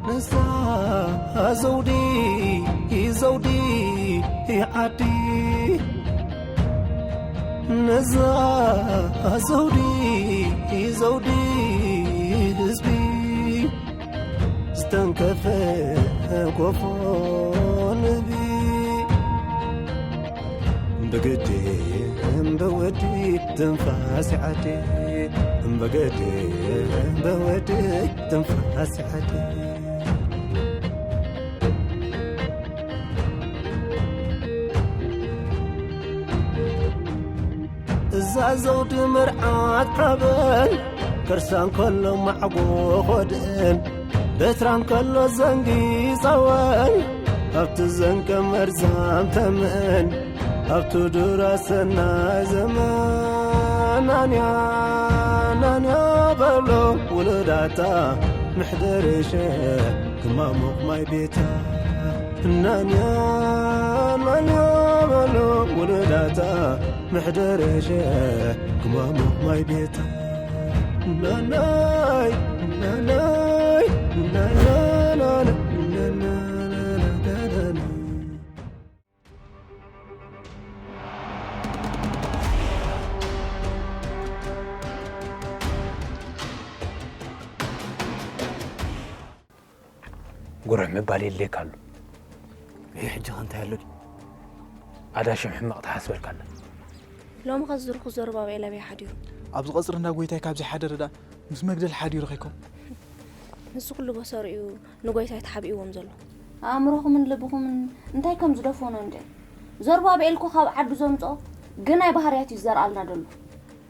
ነዛ ዘውዲ ዘውዲ ዓዲ፣ ነዛ ዘውዲ ዘውዲ ህዝቢ፣ ዝተንከፈ ጎፎ ንህቢ። ብግዲ እምበወዲ ትንፋስ ዓዲ፣ ብግዲ እምበወዲ ትንፋስ ዓዲ። እዛ ዘውዲ መርዓት ሓበን፣ ከርሳ እንከሎ ማዕጎ ኾድእን፣ በትራ እንከሎ ዘንጊ ጸወን፣ ኣብቲ ዘንቀ መርዛም ተመን፣ ኣብቲ ዱራ ሰናይ ዘመን። ናንያ ናንያ በሎ ውሉዳታ፣ ምሕደርሸ ክማሙቕ ማይ ቤታ። ናንያ ናንያ በሎ ውሉዳታ፣ ምሕደርሸ ክማሙቕ ማይ ቤታ። ናናይ ናናይ ናናናና ናናናና። ጉርሕ ምባል የድልየካ ኣሎ። ይህ ሕጂ ከ እንታይ ኣሎ ድዩ? ኣዳሽም ሕማቕ ተሓስበልካ ኣላ። ሎሚ ከዝርኩ ዘሩባቤል ኣበይ ሓዲሩ? ኣብዚ ቀጽሪ እንዳ ጎይታይ ካብ ዘይሓደረ ደኣ ምስ መግደል ሓዲሩ ከይኮን? ንሱ ኩሉ በሰሩ እዩ ንጎይታይ ተሓቢእዎም ዘሎ። ኣእምሮኹምን ልብኹምን እንታይ ከም ዝደፈኖ እንድዒ። ዘሩባቤል እኮ ካብ ዓዱ ዘምጽኦ ግናይ ባህርያት እዩ ዝዘርኣልና ዘሎ።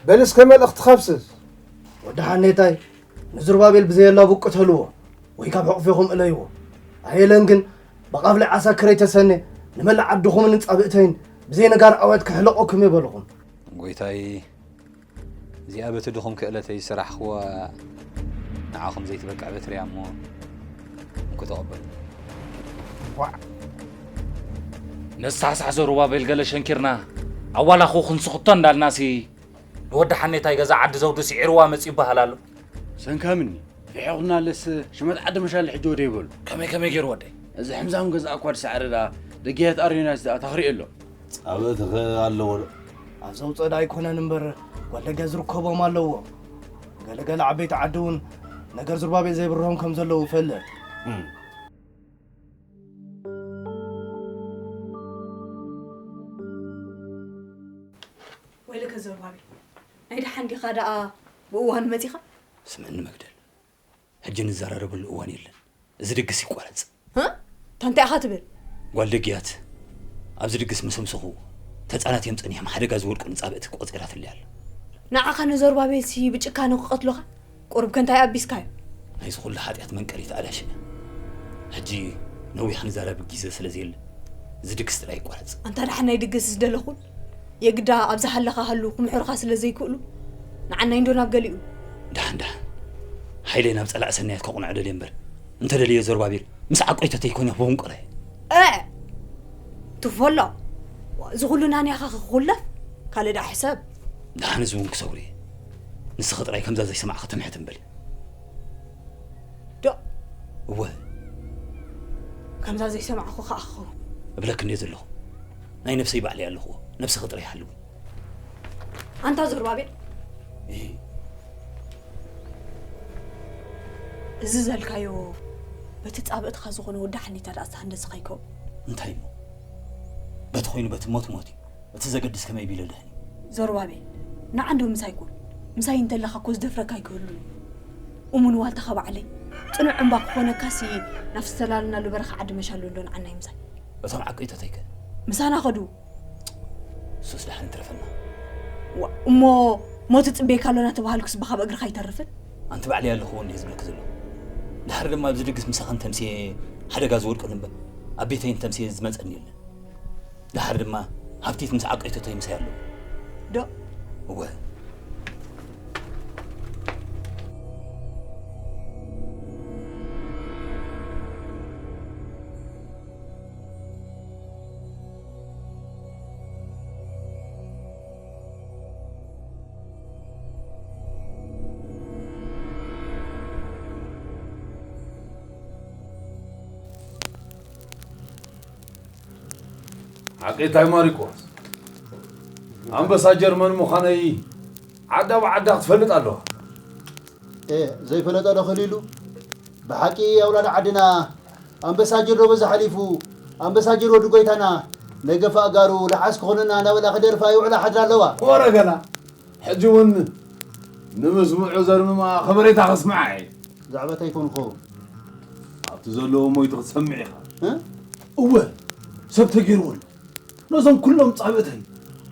በል እስከ መልእኽቲ ከፍስስ። ወዲ ሓኔታይ፣ ንዝሩባቤል ብዘየላ ብቁ ተልዎ ወይ ካብ ሕቑፌኹም እለይዎ። ኣየለን ግን ብቓፍላይ ዓሳ ክረይ ተሰኔ ንመላእ ዓድኹምን ንጻብእተይን ብዘይ ነጋር ኣዋጅ ክሕለቆኩም እየ በልኹም። ጎይታይ፣ እዚኣ በቲ ድኹም ክእለተይ ዝሰራሕኽዋ ንዓኹም ዘይትበቅዕ በትሪ እያ እሞ እንኩ ተቐበሉ። ዋዕ! ነሳሕሳሕ ዘሩባቤል ገለ ሸንኪርና ኣዋላኹ ክንስኽቶ እንዳልናሲ ንወዲ ሓኔታይ ገዛ ዓዲ ዘውዲ ስዒርዋ መጺኡ ይበሃል ኣሎ። ሰንካምኒ ርሒቑና ኣለስ ሽመት ዓዲ መሻሊ ሕጂ ወደ ይበሉ። ከመይ ከመይ ገይሩ ወደይ? እዚ ሕምዛም ገዛ እኳ ድሰዓረ ደኣ ደጊያት ኣርዮናስ ደኣ ታኽሪኦ ኣሎ። ጻብእትኸ ኣለዎ ዶ? ኣብ ዘውጸዳ ኣይኮነን እምበር ጓል ደገ ዝርከቦም ኣለዎ። ገለገለ ዓበይቲ ዓዲ እውን ነገር ዙርባቤል ዘይብርሆም ከም ዘለዉ እፈልጥ። እም። ወይለከ ዘሩባቤል፣ ናይ ደሓን ዲኻ ደኣ ብእዋኑ መጺኻ? ስምዕኒ መግደል፣ ሕጂ ንዘራረበሉ እዋን የለን። እዚ ድግስ ይቋረጽ። እ? እታ እንታይ ኢኻ ትብል? ጓል ደግያት ኣብዚ ድግስ ምስ ኣምሰኹ፣ ተጻናት እዮም ጸኒሖም ሓደጋ ዝወድቁ ንጻብእቲ ቆጺራትለይ ኣላ። ንዓኻ ንዘሩባቤልሲ ብጭካነ ክቐትሉኻ? ቁሩብ ከ እንታይ ኣቢስካዮ? ናይዚ ኩሉ ሓጢኣት መንቀሊት ኣዳሽ እያ። ሕጂ ነዊሕ ንዛረብ ግዜ ስለ ዘየለ፣ እዚ ድግስ ጥራይ ይቋረጽ። ኣንታ ደሓን ናይ ድግስ ዝደለኹን የግዳ ኣብዛ ሃለኻ ሃሉ ክምሕሩኻ ስለ ዘይክእሉ፣ ንዓናይ እንዶ ናብ ገሊኡ። ደሓን፣ ደሓን። ሓይለይ ናብ ጸላኢ ሰናያት ከቑንዖ ደልየ እምበር፣ እንተ ደልየ ዘሩባቤል ምስ ዓቆይተተይ ኮነ ክበንቁረ። እ! ትፈሎ። እዚ ኩሉ ናንያኻ ክኹለፍ፣ ካልእ ደኣ ሕሰብ። ደሓን እዚ እውን ክሰብሩ እየ። ንስኺ ጥራይ ከምዛ ዘይሰማዕኺ ትምሕት እምበሊ። ዶ? እወ። ከምዛ ዘይሰማዕኹ ከኣ ክኸውን። እብለኪ እንድየ ዘለኹ። ናይ ነብሰይ ባዕለይ ኣለኹዎ። ነብስኺ ጥራይ ሓልዊ። ኣንታ ዘሩባቤል። እሂ። እዚ ዘልካዮ በቲ ጻብእትኻ ዝኾነ ወዲ ሓኔታ ደኣ ዝሃንደስኻ ይከውን። እንታይ እሞ? በቲ ኮይኑ በቲ ሞት ሞት እዩ። እቲ ዘገድስ ከመይ ቢለ ድሕኒ? ዘሩባቤል፣ ንዓ እንዶ ምሳይ ኩን። ምሳይ እንተለኻ እኮ ዝደፍረካ ኣይክህሉን እዩ። እሙን ዋልታኻ ባዕለይ። ጽኑዕ እምባ ክኾነካሲ ናብ ዝተላለናሉ በረኻ ዓዲ መሻሎ እንዶ ንዓናይ ምሳይ። እቶም ዓቀይቶተይ ከ? ምሳና ኸዱ። እሱስ ደሓን ይትረፈና። ዋ፣ እሞ ሞት ይጽበየካ ኣሎ እናተባሃልኩስ ብኻብ እግርኻ ኣይተርፍን? ኣንቲ ባዕለይ ኣለኹዎ እንድየ ዝብለኪ ዘለኹ። ድሓር ድማ ኣብዚ ድግስ ምሳኽን ተምስየ ሓደጋ ዝወድቀሉ እምበር ኣብ ቤተይን ተምስየ ዝመጸኒ የለን። ድሓር ድማ ሃብቲት ምስ ዓቀይቶተይ ምሳይ ኣለዉ። ዶ? እወ። ኣቄታይ ማሪቆስ፣ ኣንበሳ ጀርመን ምዃነይ ዓዳ ብዓዳ ክትፈልጥ ኣለዋ። ኤ፣ ዘይፈለጠ ዶ ክህሉ ኢሉ? ብሓቂ ኣውላድ ዓድና ኣንበሳ ጅሮ በዚ ሓሊፉ፣ ኣንበሳ ጅሮ ወዲ ጎይታና፣ ነገፋ ኣጋሩ ለሓስ ክኾንና እናበላ ክደርፋ ይውዕላ ሓድራ ኣለዋ። ወረ ገና ሕጂ እውን ንምስምዑ ዘርምማ ከበሬታ ከስምዓ እየ። ዛዕባ እንታይ ይኾን ክኸውን? ኣብቲ ዘለዎ ሞይቱ ክትሰምዕ ኢኻ። እ? እወ፣ ሰብ ተገይርዎ ኣሎ። ነዞም ኩሎም ጻብእተይ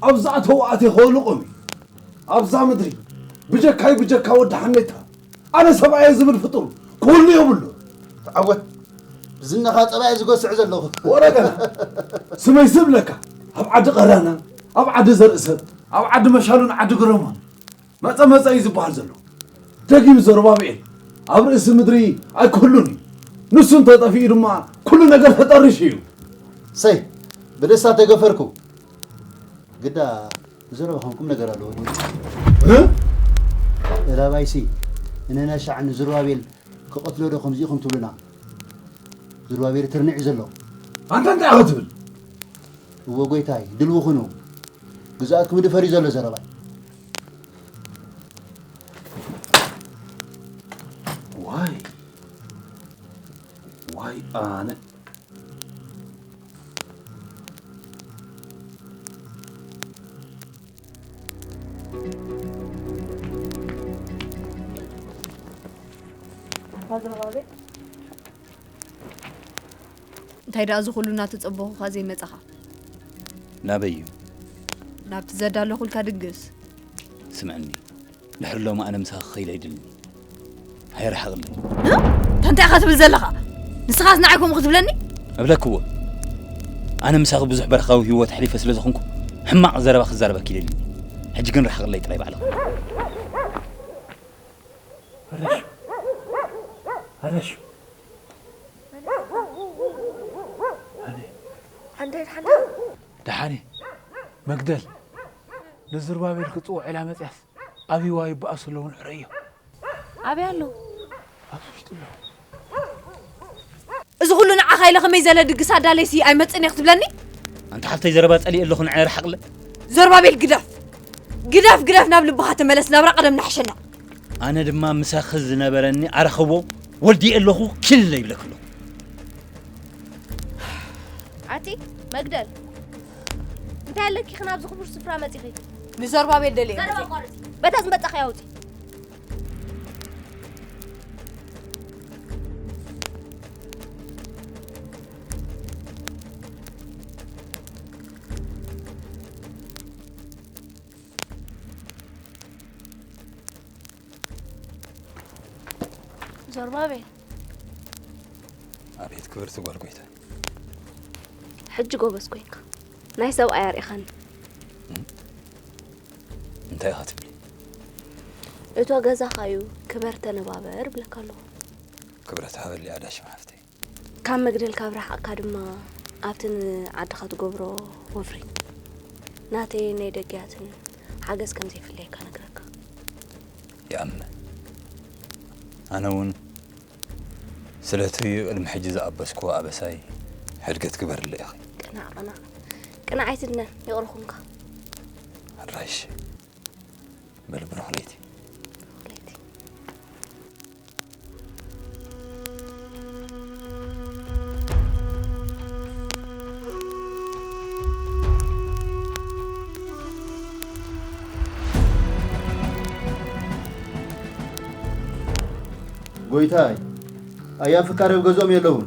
ኣብ ዝኣተዉ ኣትየ ከወልቖም እዩ። ኣብዛ ምድሪ ብጀካይ ብጀካ ወዲ ሓሜታ ኣነ ሰብኣየ ዝብል ፍጡር ክህሉ የብሉ። ተዓወት፣ ብዝናኻ ጸባየ ዝጎስዕ ዘለኹ። ወረ ገና ስመይ ስብለካ ኣብ ዓዲ ቀራና፣ ኣብ ዓዲ ዘርእሰብ፣ ኣብ ዓዲ መሻሉን ዓዲ ግረሞን መጸ መጸ እዩ ዝበሃል ዘሎ። ደጊም ዘሩባብኤል ኣብ ርእሲ ምድሪ ኣይክህሉን እዩ። ንሱ እንተጠፊኡ ድማ ኩሉ ነገር ተጠሪሹ እዩ። ሰይ፣ ብደስታ ተገፈርኩ። ግዳ ብዘረባኹም ቁም ነገር ኣለዎ። እ? እላባይሲ እነና ሻዕ ንዝሩባቤል ክቐትሎ ዶ ከምዚኢኹም ትብሉና? ዝሩባቤል ትርንዕ እዩ ዘሎ። ኣንታ እንታይ ኢኻ ትብል? እወ ጎይታይ፣ ድልው ኩኑ። ግዝኣትኩም ድፈር እዩ ዘሎ ዘረባይ። ዋይ፣ ዋይ ኣነ። እንታይ ደኣ እዚ ኩሉ እናተጸበኹኻ ዘይመጻኻ? ናበይ እዩ? ናብቲ ዘዳለኹልካ ድግስ። ስምዕኒ፣ ድሕሪ ሎሚ ኣነ ምሳኺ ክኸይድ ኣይደልን። ኣይረሓቕለይ። እ? እንታይ ኢኻ ትብል ዘለኻ? ንስኻስ ንዓይ ከምኡ ክትብለኒ? እብለክዎ። ኣነ ምሳኺ ብዙሕ በረኻዊ ህይወት ኣሕሊፈ ስለ ዝኾንኩ፣ ሕማቕ ዘረባ ክዛረበኪ ኣይደልን። ሕጂ ግን ርሓቕለይ ጥራይ ባዕልኺ። ኣረሽ። ኣረሽ። ኣነ። ሓንዳይ ሓንዳ። ደሓን እየ። መግደል፣ ንዝሩባቤል ክጽውዕ ኢላ መጽያስ፣ ኣብይዋ ይበኣሱ ኣለዉ ንዕረዮ። ኣበይ ኣለዉ? ኣብዚ ውሽጢ ኣለዉ። እዚ ኩሉ ንዓኻ ኢለ ከመይ ዘለ ድግስ ኣዳለይሲ ኣይመጽእን እየ ክትብለኒ? ኣንቲ ሓፍተይ፣ ዘረባ ጸሊኤ ኣለኹ፣ ንዓይ ርሓቕለ። ዘሩባቤል፣ ግደፍ። ግደፍ፣ ግደፍ፣ ናብ ልብኻ ተመለስ፣ ናብራ ቀደም ንሓሸና። ኣነ ድማ ምሳኺ ዝነበረኒ ኣረኽቦ ወዲኤ ኣለኹ፣ ኪል ይብለኪ ኣለኹ። ኣቲ መግደል፣ እንታይ ኣለኪ? ናብዚ ክቡር ስፍራ መጺኺ? ንዘሩባቤል ደልየ ዘረባ መጺእ። ቋርጺ። በታ ዝመጻኺ ኣውጺ። ዘሩባቤል። ኣቤት ክብርቲ ጓል ጎይታ። ሕጂ ጎበዝ ኮይንካ። ናይ ሰብኣይ ኣርኢኻኒ። እንታይ ኢኻ ትብሊ? እቶ ገዛኻ እዩ፣ ክበር ተነባበር እብለካ ኣለኹ። ክብረት ሃበሊ ኣዳሽም ሓፍተይ። ካብ መግደል ካብ ረሓቕካ ድማ ኣብቲ ንዓድኻ ትገብሮ ወፍሪ ናተይን ናይ ደገያትን ሓገዝ ከም ዘይፍለየካ ነግረካ። ይኣምን። ኣነ እውን ስለቲ ቅድሚ ሕጂ ዝኣበስክዎ ኣበሳይ ሕድገት ግበርለይ ኢኺ። ቅናዕ፣ ቅናዕ። ቅናዕ ኣይትድነን፣ ይቕረ ኩንካ። ኣድራይሽ። በል ብሩኽ ለይቲ። ብሩኽ ለይቲ። ጎይታይ፣ ኣያ ፍካሬ ኣብ ገዝኦም የለውን።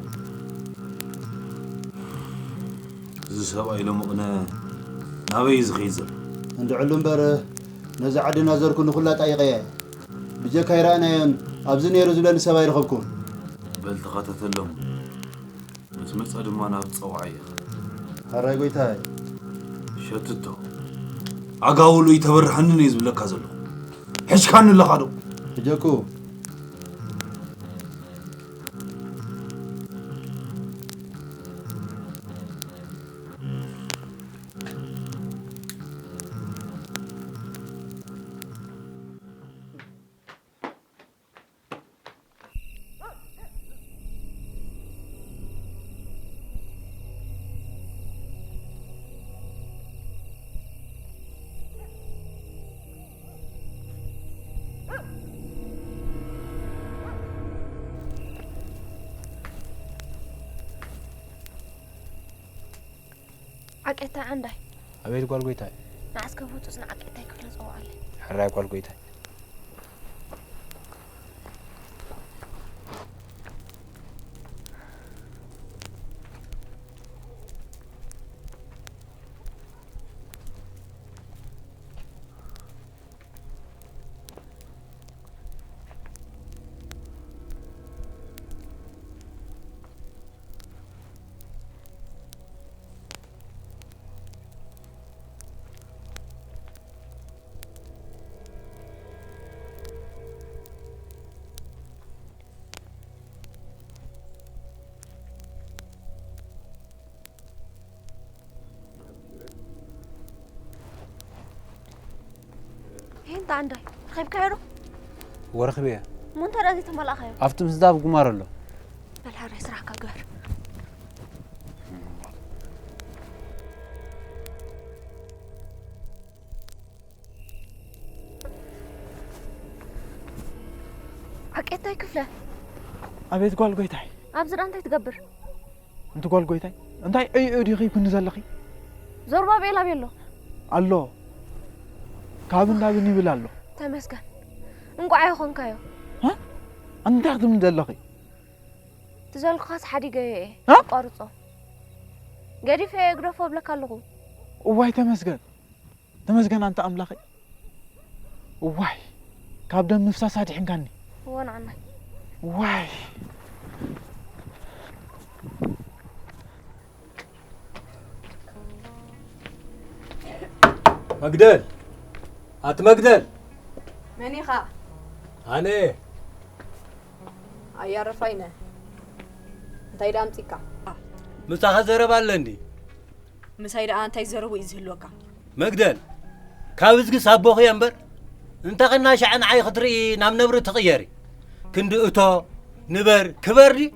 እዚ ሰብኣይ ሎሚ ቅነ ናበይ እዩ ዝኸይድ ዘሎ? እንድዕሉ እምበር፣ ነዚ ዓድና ዘርኩ ንኹላ ጣይቐየ። ብጀካ ይረኣናዮን ኣብዚ ነይሩ ዝብለኒ ሰብ ኣይረኸብኩን። በል ተኸታተሎም። ምስ መጸ ድማ ናብ ጸዋዒ ኢኻ። ሕራይ ጎይታይ። ሸትቶ። ኣጋውሉ ይተበርሐንን እየ ዝብለካ ዘለኹ። ሕጅካኒ ኣለኻ ዶ? ሕጀኩ። ዓቄታይ ዓንዳይ። ኣቤት ጓል ጎይታይ። ንዓስከ ብህጹጽ ንዓቄታይ ክፍለ ጸውዓለይ። ሕራይ ጓል ጎይታይ። ሄንታ ዓንዳይ፣ ረኺብካዮ ዶ? ወረኽብያ። እሞ እንታይ ደኣ ዘይተመላእካዮ? ኣብቲ ምስዳብ ጉማር ኣሎ። በል ሓራይ ስራሕካ ግበር። ዓቄታይ ክፍለ። ኣቤት ጓል ጎይታይ። ኣብዚ ደኣ እንታይ ትገብር? እንቲ ጓል ጎይታይ፣ እንታይ ዕይኡ ዲኺ ኩኒ ዘለኺ? ዞርባቤል ኣበይ ኣሎ? ኣሎ። ካብን ናብን ይብል ኣሎ። ተመስገን። እንቋዕ ኣይኾንካዮ። ሃ? እንታይ ክትብሊ ዘለኺ? ትዘልኩኻስ ሓዲገዮ እየ። ሃ? ኣቋርጾ። ገዲፈ እየ ግደፎ እብለካ ኣለኹ። እዋይ ተመስገን። ተመስገን ኣንታ ኣምላኸይ። እዋይ፣ ካብ ደም ምፍሳስ ኣድሒንካኒ። እወ ንዓናይ። እዋይ። መግደል፣ ኣቲ መግደል። መን ኢኻ? ኣነ። ኣያረፋይነ። እንታይ ደኣ ኣምጺእካ? ምሳኻ ዘረባ ኣሎ እንዲ? ምሳይ ደኣ እንታይ ዘረቡ እዩ ዝህልወካ? መግደል፣ ካብ እዝግስ ኣቦኺ እየ እምበር፣ እንተ ኸና ሻዕ ንዓይ ክትርኢ ናብ ነብሪ ትቕየሪ። ክንዲ እቶ፣ ንበር፣ ክበር ድዩ?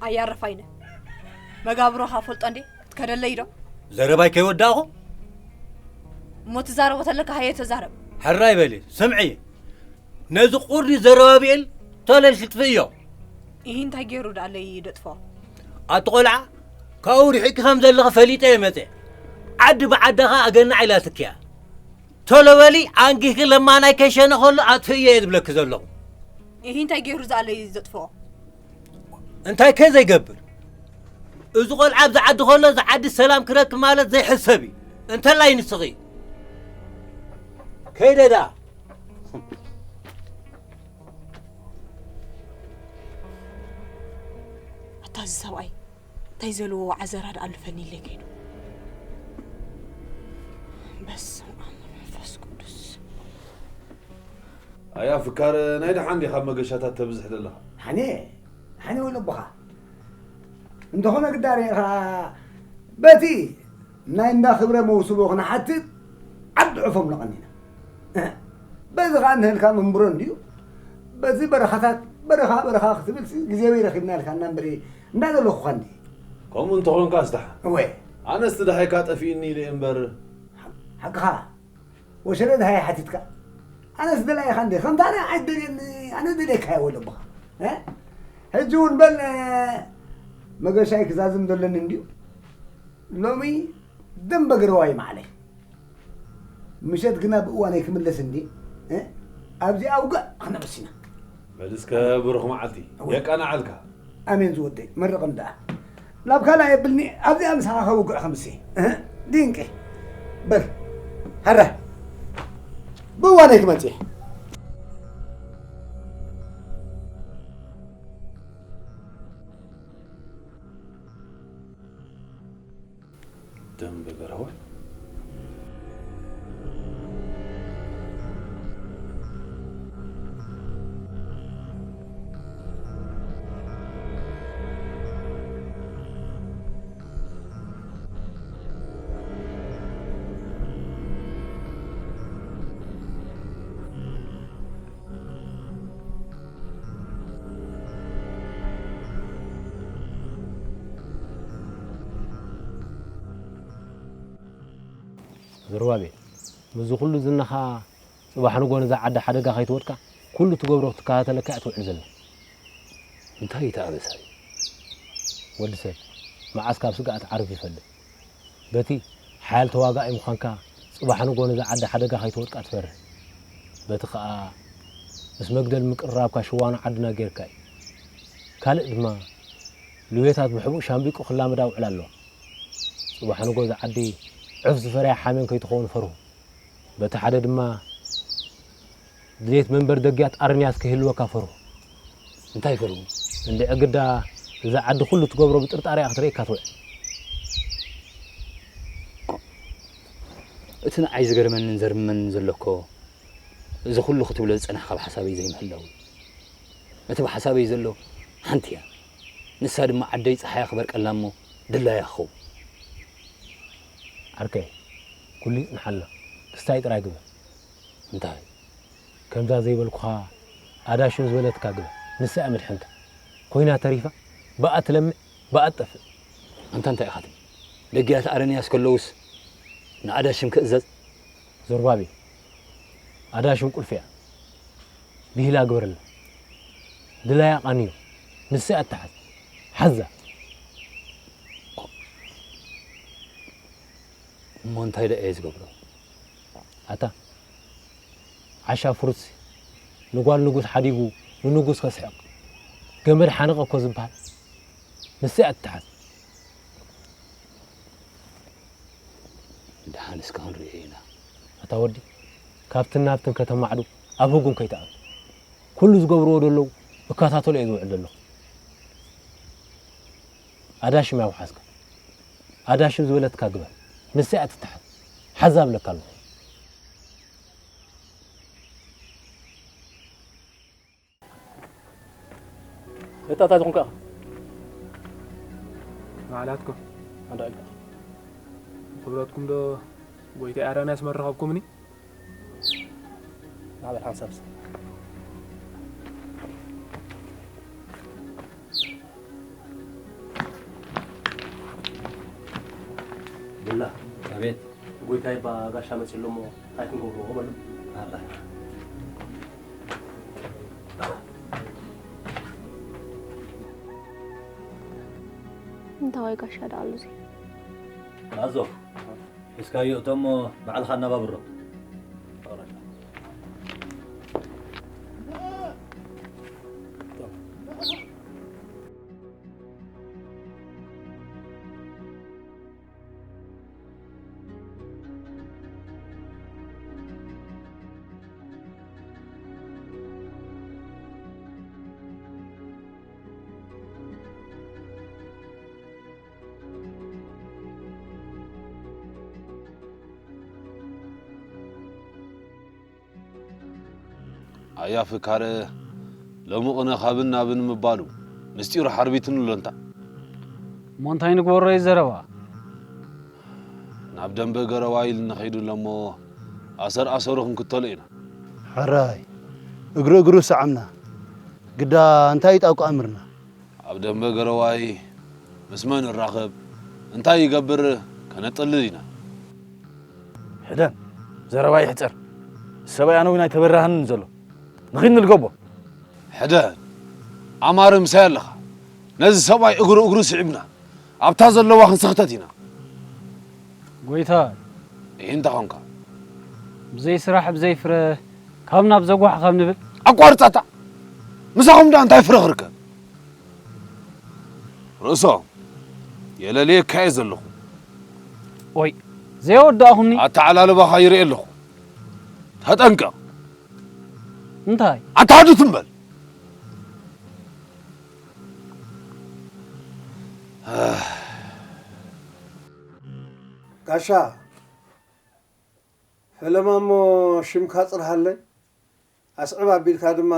ኣያረፋይነ። መጋብሮኻ ፈልጦ እንዴ? ክትከደለይ ዶ? ዘረባይ ከይወዳእኹ? እሞ ትዛረቦ ተለካ ሃየ ተዛረብ። ሕራይ በሊ፣ ስምዒ። ነዚ ቁርዲ ዘረባብኤል ቶሎ ኢልኪ ጥፍእዮ። ኢሂ እንታይ ገይሩ ደኣለይ ደጥፎ? ኣቲ ቆልዓ፣ ካብኡ ርሒቂ ከም ዘለኺ ፈሊጠ እየ መጸ። ዓዲ ብዓዳ ኸኣ ኣገናዕ ኢላትኪ እያ። ቶሎ በሊ፣ ኣንጊህኪ ለማናይ ከይሸነ ከሎ ኣጥፍእዮ እየ ዝብለኪ ዘለኹ። ኢሂ እንታይ ገይሩ ዝኣለይ ዘጥፍኦ? እንታይ ከ ዘይገብር? እዚ ቆልዓ ኣብዚ ዓዲ ከሎ፣ እዚ ዓዲ ሰላም ክረክብ ማለት ዘይሕሰብ እዩ። እንተላይ ንስኺ። ከይደ ደኣ። ኣታ እዚ ሰብኣይ እንታይ ዘለዎ ዓዘራ ደኣ ኣልፈኒ ኢለ ከይዱ። በስመ ኣብ መንፈስ ቅዱስ። ኣያ ፍካር ናይ ደሓን ዲኻ መገሻታት ተብዝሕ ዘለኻ? ሓኔ፣ ሓኔ ወለቦኻ። እንተኾነ ግዳ ርኢኻ በቲ ናይ እንዳ ክብረ መውስቦ ክንሓትት ዓዲ ዕፎም ለቐኒና። በዚ ኸኣ እንህልካ መንብሮ እንድዩ። በዚ በረኻታት በረኻ በረኻ ክትብል ሲ ግዜ በይ ረኺብና ኢልካና እምበሪ እንዳ ዘለኹኻ እንዲ። ከምኡ እንተኾንካ ስታሕ። እወ። ኣነስ ትዳሃይካ ጠፊእኒ ኢለ እምበር። ሓቅኻ። ወሸለ ድሃይ ሓቲትካ። ኣነስ ደላይኻ እንዴ? ከምታ ኣነ ኣይደልየኒ፣ ኣነ ደልየካ እየ ወለቦኻ። እ? ሕጂ እውን በል፣ መገሻይ ክዛዝም ዘለኒ እንድዩ። ሎሚ ደንበ ገረዋይ መዓለይ። ምሸት ግና ብእዋነይ ክምለስ እንዴ? እ? ኣብዚ ኣውግዕ ክነብስ ኢና። በል እስከ ብሩኽ መዓልቲ እወ። የቃናዓልካ። ኣሜን ዝወደይ፣ መርቕኒ ደኣ። ናብ ካልእ የብልኒ፣ ኣብዚኣ ምሳኻ ከውግዕ ከምሲ። እህ፣ ድንቂ። በል፣ ሃረ። ብእዋነይ ክመጽእ። ደንበ ገረዋይ። ዘሩባቤል፣ ምስዚ ኩሉ ዝናኻ ጽባሕ ንግሆ ነዛ ዓዲ ሓደጋ ከይትወድቃ ኩሉ ትገብሮ ክትከታተለካ እያ ትውዕል ዘላ። እንታይ እዩ እቲ ኣበሳይ? ወዲ ሰብ መዓስ ካብ ስግኣት ዓርፍ ይፈልጥ። በቲ ሓያል ተዋጋኢ ምዃንካ ጽባሕ ንጎ ነዛ ዓዲ ሓደጋ ከይትወድቃ ትፈርህ። በቲ ኸኣ ምስ መግደል ምቅርራብካ ሽዋኑ ዓድና ጌርካ እዩ። ካልእ ድማ ልቤታት ብሕቡእ ሻምቢቆ ክላመዳ ውዕል ኣለዋ። ጽባሕ ንጎ እዛ ዓዲ ዑፍ ዝፈርያ ሓሜን ከይትኸውን ፈርሁ። በቲ ሓደ ድማ ድሌት መንበር ደግያት ኣርንያስ ክህልወካ ፈርሁ። እንታይ ፈርሁ? እንድዒ ግዳ እዛ ዓዲ ኩሉ ትገብሮ ብጥርጣሬ እያ ክትርእየካ ትውዕል። እቲ ንዓይ ዝገርመንን ዘርምመንን ዘሎ እኮ፣ እዚ ኩሉ ክትብሎ ዝጸናሕካ ብሓሳበይ ዘይምህላው እዩ። እቲ ብሓሳበይ ዘሎ ሓንቲ እያ። ንሳ ድማ ዓደይ ጸሓያ ክበርቀላ እሞ ድላያ ክኸውን። ዓርከይ፣ ኩሉ ይጽንሓልና። ክስታይ ጥራይ ግበር። እንታይ? ከምዛ ዘይበልኩኻ ኣዳሽም ዝበለትካ ግበር። ንሳ እያ መድሕንካ። ኮይና ተሪፋ፣ ብኣ ትለምዕ፣ ብኣ ትጠፍእ። ኣንታ እንታይ ኢኻ ትብል? ደግያት ኣረንያስ ከለውስ ንኣዳሽም ክእዘዝ? ዞርባቤል፣ ኣዳሽም ቁልፊ እያ። ብሂላ ግበረላ። ድላያ ቃንዮ። ንሳ እያ እትሓዝ። ሓዛ። እሞ እንታይ ደኣ እየ ዝገብሮ? ኣታ ዓሻ ፍሩትሲ ንጓል ንጉስ ሓዲጉ ንንጉስ ከስሕቕ ገመድ ሓነቐ እኮ ዝበሃል ንሳ እያ ትተሓዝ። ደሓን እስከ ክንሪኦ ኢና። ኣታ ወዲ ካብትን ናብትን ከተማዕዱ ኣብ ህጉም ከይትኣቱ። ኩሉ ዝገብርዎ ዘለዉ እከታተሎ እየ ዝውዕል ዘለኹ። ኣዳሽም ያውሓዝካ። ኣዳሽም ዝበለትካ ግበር። ንሳ እያ ትተሓዝ። ሓዛ እብለካ ኣለኹ። እታ እንታይ ዝኾንካ ኢኻ? ባዕላትኩም። ኣንዳ ኢልካ። ክብረትኩም ዶ ጎይታ ኣረንያስ መረኸብኩምኒ? ናበል ሓንሳብ እስኪ። ቡላ። ኣቤት። ጎይታይ እባ ጋሻ መጺኡ ኣሎ እሞ እንታይ ክንገብሮ በሎ። ኣረ። እንታዋይ ጋሻ ደኣ ኣሉ እዚ? ናዞ፣ ሒዝካዮ እቶ እሞ ባዕልኻ ኣነባብሮ። ኣያ ፍካረ ሎሚ ቅነ ካብን ናብን ምባሉ ምስጢሩ ሓርቢትኒ ኣሎ እንታ። እሞ እንታይ ንግበሮ እዩ ዘረባ? ናብ ደንበ ገረዋይ ኢሉ ንኸይዱ ኣሎ እሞ ኣሰር ኣሰሩ ክንክተሎ ኢና። ሕራይ እግሪ እግሩ ሰዓምና ግዳ እንታይ ጣቋ ኣምርና። ኣብ ደንበ ገረዋይ ምስ መን ንራኸብ እንታይ ይገብር ከነጠልል ኢና። ሕደን ዘረባ ይሕጸር። ሰብኣይ ኣነ እውን ኣይተበራህንን ዘሎ። ንኺድ ንልገቦ። ሕደን ኣማረ ምሳይ ኣለኻ። ነዚ ሰብኣይ እግሩ እግሩ ስዒብና ኣብታ ዘለዋ ክንስኽተት ኢና። ጎይታ። ይህ እንተ ኾንካ። ብዘይ ስራሕ ብዘይ ፍረ ካብ ናብ ዘጓሕ ካብ ንብል። ኣቋርጻታ። ምሳኹም ዳ እንታይ ፍረ ክርከብ? ርእሶም የለልየካ እየ ዘለኹ። ኦይ ዘይወዳእኹምኒ። ኣተዓላልባኻ ይርኢ ኣለኹ። ተጠንቀቕ። እንታይ? ኣታ ሃዱት እምበል። ጋሻ ፈለማ እሞ ሽምካ ጽርሃለይ። ኣስዕብ ኣቢልካ ድማ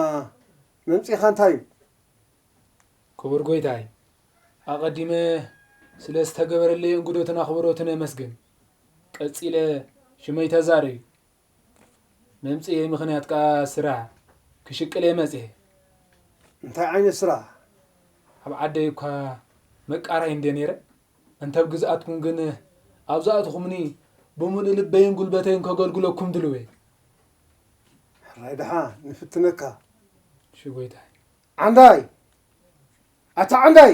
መምጺኻ እንታይ እዩ? ክቡር ጎይታይ፣ ኣቐዲመ ስለ ዝተገበረለይ እንግዶትን ኣኽብሮትን እመስግን። ቀጺለ ሽመይ ተዛረዩ። መምጽኤ ምኽንያት ከኣ ስራሕ ክሽቅል እየ መጺኤ። እንታይ ዓይነት ስራሕ? ኣብ ዓደይ እኳ መቃራይ እንድየ ነይረ። እንተ ኣብ ግዝኣትኩም ግን ኣብ ዝኣትኹምኒ ብምሉእ ልበይን ጉልበተይን ከገልግለኩም ድልው እየ። ሕራይ ደሓን ንፍትነካ። እሺ ጎይታይ። ዓንዳይ! ኣታ ዓንዳይ!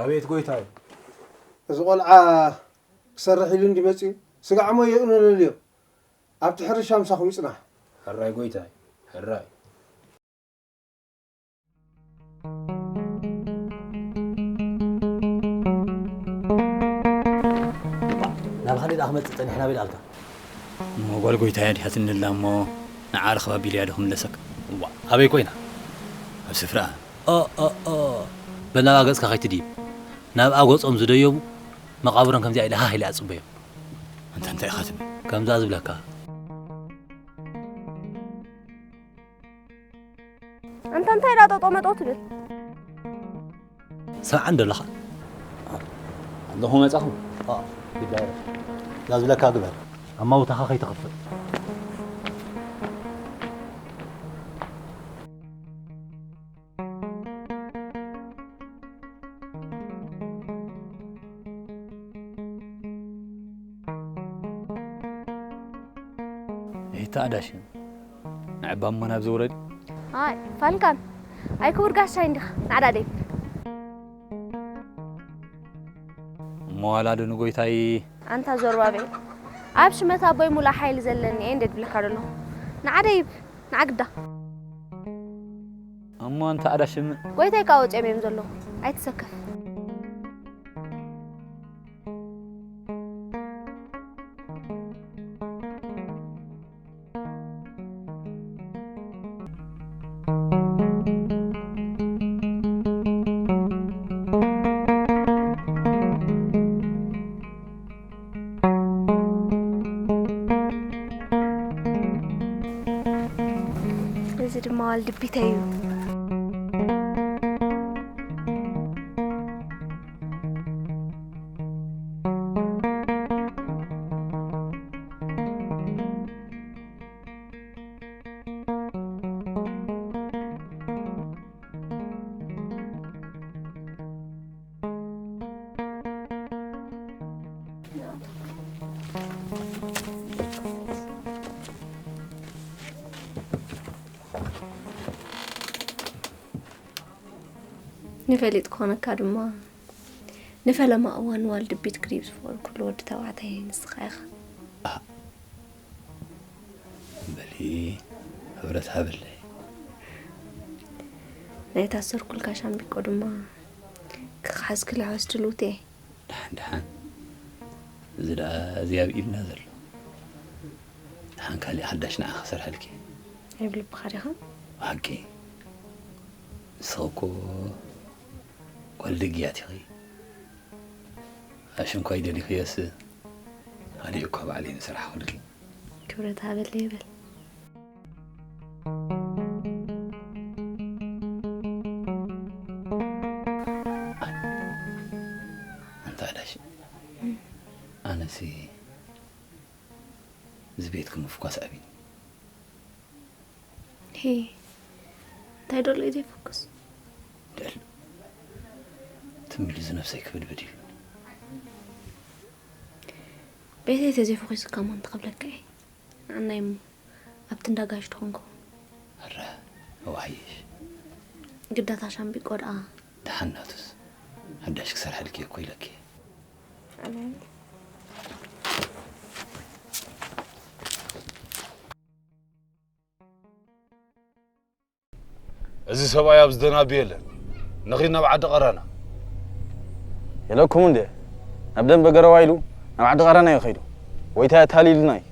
ኣቤት ጎይታይ። እዚ ቆልዓ ክሰርሕ ኢሉ እንዲ መጺኡ፣ ስጋዕ እሞ የእኖ ለልዮ። ኣብቲ ሕርሻ ምሳኹም ይጽናሕ። ሕራይ ጎይታይ፣ ሕራይ። እባ፣ ናብ ኻሊድ ክመጽእ ጸኒሕና በል ኣልካ። እሞ ጓል ጎይታይ ኣድሕያትኒ ኣላ እሞ ንዓ ርኽባ ቢለያ ዶ ክምለሰካ? እዋ፣ ኣበይ ኮይና? ኣብ ስፍራኣ። ኦ፣ ኦ፣ ኦ። በል ናብኣ ገጽካ ከይትድይብ። ናብኣ ገጾም ዝደየቡ መቓብሮም ከምዚኣ ኢለ ሃህ ኢለ ኣጽበዮም። ኣንታ እንታይ ኢኻ ትብል? ከምዛ ዝብለካ። ኣንታ እንታይ ኢላ ጦጦ መጦ ትብል? ሰምዓኒ ዶ ኣለኻ? ኣለኹ መጻኹ። ኣ፣ ግዳይ። እዛ ዝብለካ ግበር። ኣማውታኻ ከይትኸፍእ። ይታ ኣዳሽም ንዕባ እሞ ናብዚ ውረድ። ኣይ ፋልካን፣ ኣይ ክቡር ጋሻይ እንዲኻ ንዓዳ ደይብ። እሞ ዋላ ዶ ንጎይታይ ኣንታ ዞርባቤል፣ ኣብ ሽመት ኣቦይ ሙሉእ ሓይሊ ዘለኒ እየ እንደ ድብለካ ደለኹ። ንዓ ደይብ፣ ንዓ ግዳ። እሞ ኣንታ ኣዳሽም ጎይታይ ከኣ ወጺኦም እዮም ዘለዉ። ኣይትሰከፍ። እዚ ድማ ዋልድቢተይ እዩ። ንፈሊጥ ክኾነካ ድማ ንፈለማ እዋን ዋልድቢት ክድይብ ዝፈቐዱ ኩሉ ወዲ ተባዕታይ ንስኻ ኢኻ። በሊ፣ ክብረት ሃበለይ። ናይ ታሰርኩልካ ሻምቢቆ ድማ ክኽሓዝ ክልሕወስ ድልውቲ እየ። ደሓን፣ ደሓን። እዚ ደኣ እዚ ኣብ ኢድና ዘሎ። ደሓን ካሊእ ሓዳሽ ንዓ ክሰርሐልኪ። ኣብ ልብኻ ዲኻ? ብሓቂ። ንስኺ እኮ ጓል ደግያት ኢኺ። ኣሽንኳይ ደሊኽዮስ፣ ኣነ እኳ ባዕለይ ንስራሕ ክብልኪ። ክብረት ሃበለይ ይበል። ኣንታ ኣዳሽ፣ ኣነሲ እዚ ቤት ክምፍኳስ ኣቢኒ። ሄ፣ እንታይ ደሎ እዩ ዘይፈኩስ? ደሎ። ትም ኢሉ እዚ ነብሰይ ክብድብድ ኢሉኒ። ቤተይ ተዘይፈኺሱካ እሞ እንታይ ክብለካ እየ? ንዓናይ እሞ ኣብቲ እንዳ ጋሽ ትኾንኩ። ኣረ፣ እዋሕይሽ። ግዳታ ሻምቢቆ ደኣ። ደሓን ናቱስ። ሓዳሽ ክሰርሐልኪ እኮ ኢለኪ። ኣሜን። እዚ ሰብኣይ ኣብዚ ደናቢ የለን። ንኺድ ናብ ዓዲ ቀረና። ኢለኩም እንደ ናብ ደንበ ገረዋ ኢሉ ናብ ዓዲ ቀረና እዩ ከይዱ። ወይታ ኣታሊልና እዩ።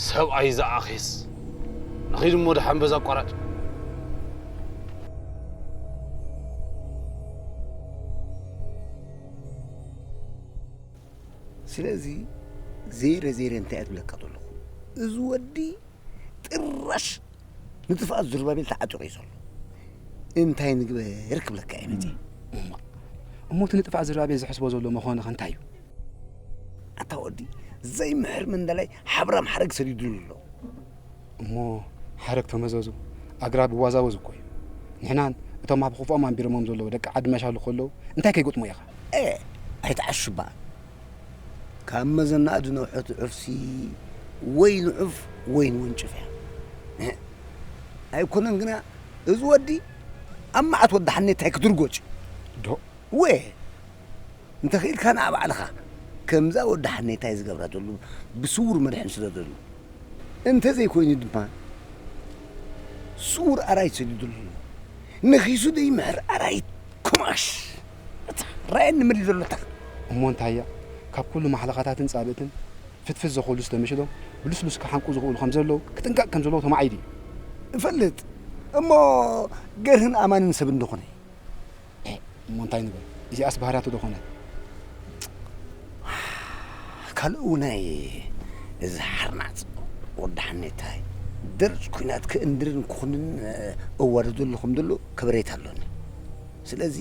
ሰብኣይ ዝኣኼስ። ንኺድ እሞ ደሓን በዛ ኣቋራጭ። ስለዚ ዘይረ ዘይረ እንታይ እየ ትብለካ ዘለኹ? እዚ ወዲ ጥራሽ ንጥፍኣት ዙርባቤል ተዓጢቑ እዩ ዘሎ። እንታይ ንግበር ክብለካ እየ መጺአ። እሞ፣ እሞ እቲ ንጥፍኣት ዙርባቤል ዝሕስቦ ዘሎ መኾንኸ እንታይ እዩ? ኣታ ወዲ ዘይምሕር መንደላይ ሓብራም ሓረግ ሰዲዱሉ ኣሎ። እሞ ሓረግ ተመዘዙ፣ ኣግራብ ይዋዛወዙ እኮ እዩ። ንሕናን እቶም ኣብ ክፉኦም ኣንቢሮሞም ዘለዉ ደቂ ዓዲ መሻሉ ከለዉ እንታይ ከይገጥሞ ኢኻ? ኤ፣ ኣይትዓሽባ። ካብ መዘናኣ ዝነውሐት ዑፍሲ ወይ ንዑፍ ወይ ንወንጭፍ እያ። እህ፣ ኣይኮነን ግና እዚ ወዲ ኣብ መዓት ወዲ ሓኔታይ ክትርጎጭ። ዶ? ወ፣ እንተ ኽኢልካ ንዓ ባዕልኻ ከምዛ ወዲ ሓኔታይ ዝገብራ ዘሎ ብስውር መድሕን ስለ ዘሎ፣ እንተ ዘይኮይኑ ድማ ስውር ኣራይ ሰዲዱ ኣሎ። ነኺሱ ደይምሕር ኣራይ ኩማሽ። እታ ራየን ንምሊ ዘሎ እታ። እሞ እንታይ እያ? ካብ ኩሉ ማሕለኻታትን ጻብእትን ፍትፍት ዘኾሉ ዝተመሽሎም ብልስሉስ ክሓንቁ ዝኽእሉ ከም ዘለዉ፣ ክጥንቀቕ ከም ዘለዎ ተማዒዱ እዩ። እፈልጥ። እሞ ገርህን ኣማንን ሰብ እንደኾነ። ኤ፣ እሞ እንታይ ንበል? እዚኣስ ባህርያቱ ዶ ኾነ? ካልእ እውናይ፣ እዚ ሓርናጽ ወዲ ሓኔታይ ደርጭ ኲናት ክእንድርን ክኹንን እዋደደሉ ከም ዘሎ ከበሬታ ኣሎኒ። ስለዚ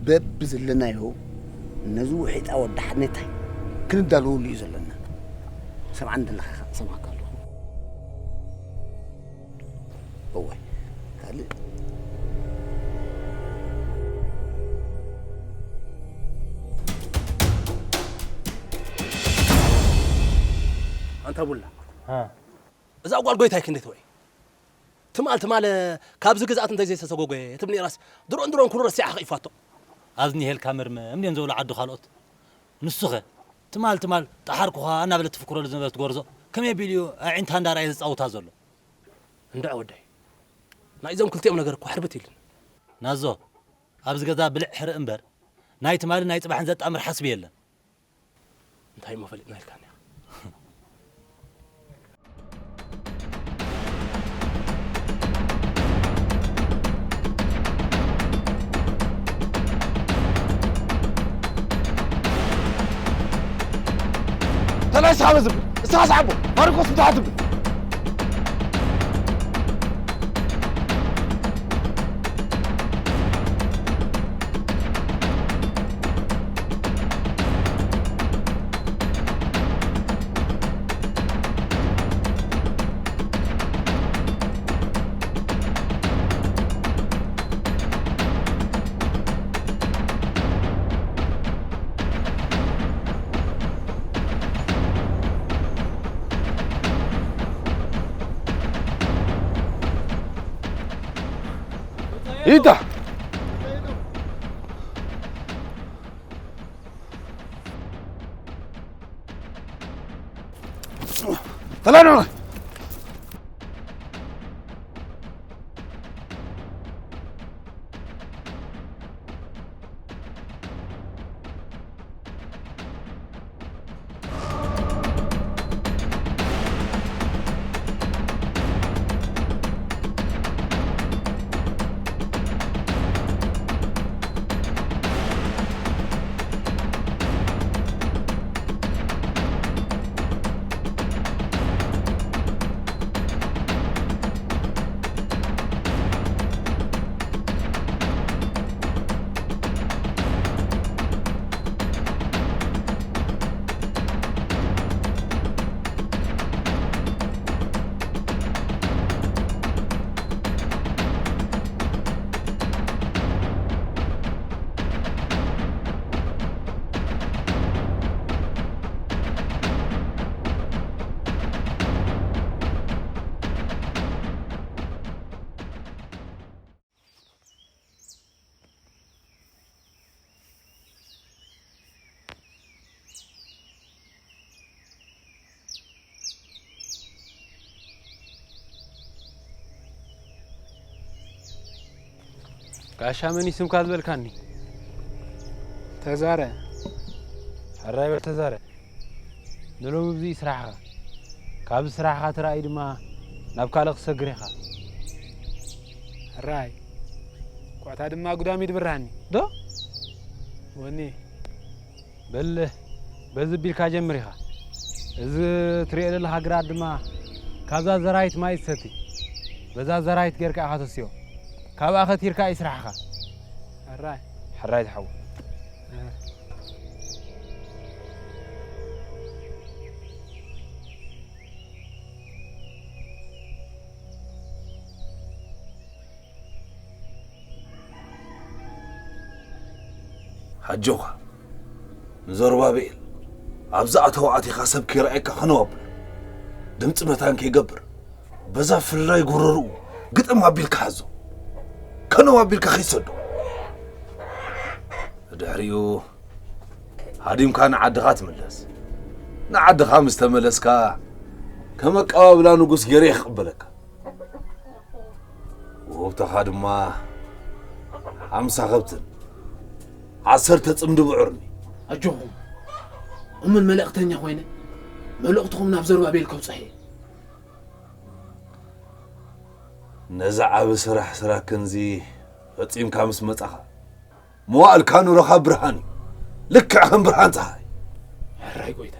በብዘለናዮ ነዚ ውሒጣ ወዲ ሓኔታይ ክንዳለወሉ እዩ ዘለና። ሰምዓኒ ዘለኻ ኢኻ። እሰምዓካ ኣለኹ። እወ፣ ካልእ። ኣንታ ቡላ፣ ሃ። እዛ ጓል ጎይታይ ክንደይ ትውዒ? ትማል ትማል ካብዚ ግዝኣት እንተዘይተሰጎጎ ትብል ነይራስ፣ ድሮን ድሮን ኩሉ ረሲዓ ከይፋቶ። ኣብዚ ኒሄልካ መርመም ድዮም ዝብሉ ዓዲ ካልኦት? ንሱኸ ትማል ትማል ጠሓርኩኻ እናበለት ትፍክረሉ ዝነበረት ጎርዞ ከመይ ኣቢሉ እዩ ኣዒንታ እንዳረኣየ ዘጻውታ ዘሎ? እንድዒ ወደይ፣ ናይዞም ክልቲኦም ነገር እኮ ሕርብት ኢሉኒ። ናዞ፣ ኣብዚ ገዛ ብልዕ ሕርእ እምበር፣ ናይ ትማልን ናይ ጽባሕን ዘጣምር ሓስቢ የለን። እንታይ እሞ ፈሊጥና ኢልካኒ ኢኻ? ተላይ ስሓበ ዝብል፣ እስኻ ስሓቦ፣ ማርቆስ እንታይ ትብል? ኢታ! ተላኖ! ጋሻ መን እዩ ስምካ ዝበልካኒ? ተዛረ። ሕራይ በል ተዛረ። ንሎሚ ብዙይ ስራሕኻ። ካብዚ ስራሕኻ ተራእዩ ድማ ናብ ካልእ ክትሰግር ኢኻ። ሕራይ። ኳዕታ ድማ ጉዳም ይድብርሃኒ። ዶ? ወኒ። በል፣ በዚ ቢልካ ጀምር ኢኻ። እዚ ትሪኦ ዘለኻ ግራት ድማ ካብዛ ዘራይት ማይ ትሰቲ። በዛ ዘራይት ጌርካ ኢኻ ተስዮ። ካብኣ ከቲርካ እዩ ስራሕኻ። ሕራይ። ሕራይ ዝሓው። እ። ኣጆኻ፣ ንዘሩባቤል፣ ኣብዛ ኣተዋ ኣቲኻ ሰብ ከይረኣየካ ከነው ኣብሎ። ድምጺ መታን ከይገብር፣ በዛ ፍልላይ ጎረርኡ ግጥም ኣቢልካ ሓዞ። ከነው ኣቢልካ ከይትሰዶ። ብድሕሪኡ፣ ኣዲምካ ንዓድኻ ትምለስ። ንዓድኻ ምስ ተመለስካ፣ ከም ኣቀባብላ ንጉስ ገይረ ክቕበለካ። ውህብቶኻ ድማ ሓምሳ ከብትን ዓሰርተ ጽምዲ ብዑርኒ። ኣጆኹም፣ እሙን መልእኽተኛ ኮይነ፣ መልእኽትኹም ናብ ዘሩባቤል ከብጽሕ እየ። ነዚ ዓቢ ስራሕ ስራክንዚ ፈጺምካ ምስ መጻኻ፣ መዋእልካ ንሮኻ ብርሃን እዩ። ልክዕ ከም ብርሃን ጸሓይ። ሕራይ ጎይታ።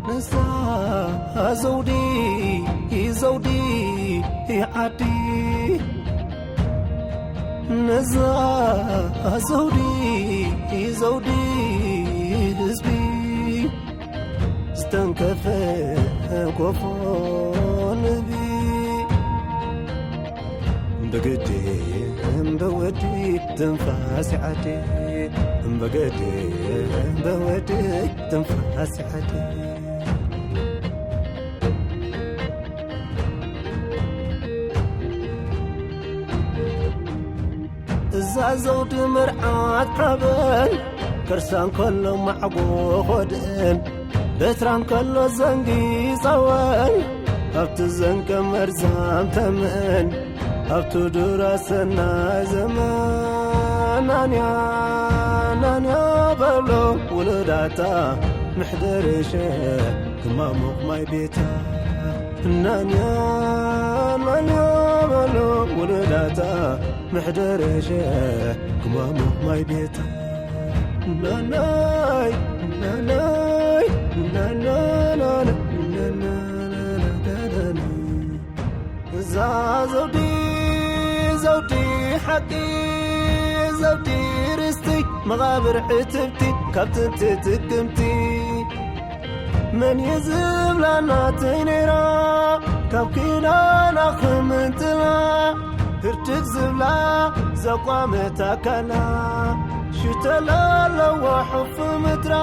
ነዛ ዘውዲ፣ ዘውዲ ዓዲ፣ ነዛ ዘውዲ፣ ዘውዲ ህዝቢ፣ ዝተንከፈ ኮፎ ንቢ። ብግዲ እምበወዲ ትንፋስ ዓዲ፣ ብግዲ እምበወዲ ትንፋስ ዓዲ። እዛ ዘውዲ መርዓት ሓበን፣ ከርሳ እንከሎ ማዕጎ ኾድእን፣ በትራ እንከሎ ዘንጊ ጸወን፣ ኣብቲ ዘንገ መርዛም ተመን፣ ኣብቲ ዱራ ሰናይ ዘመን። ናንያ፣ ናንያ በሎ ውሉዳታ፣ ምሕደርሸ ክማሙቕ ማይ ቤታ። ናንያ፣ ናንያ በሎ ውሉዳታ፣ ምሕደርሸ ክማሙቕ ማይ ቤታ። ናናይ፣ ናናይ፣ ናናናና፣ ናናናና። እዛ ዘውዲ፣ ዘውዲ ሓቂ፣ ዘውዲ ርስቲ፣ መቓብር ዕትብቲ፣ ካብ ጥንቲ ጥቅምቲ። መን እዩ ዝብላ ናተይ ነይራ፣ ካብ ኪዳና ክምንጥላ፣ ህርድግ ዝብላ ዘቋመት ኣካላ፣ ሽተላ ኣለዋ ሕፉ ምድራ፣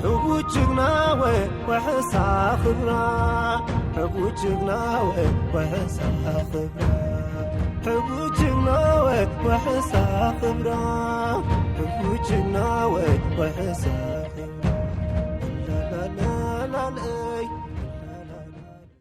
ሕቡ ጅግና ወይ ወሕሳ ክብራ፣ ሕቡ ጅግና ወይ ወሕሳ ክብራ፣ ሕቡ ጅግና ወይ ወሕሳ ክብራ፣ ሕቡ ጅግና ወይ ወሕሳ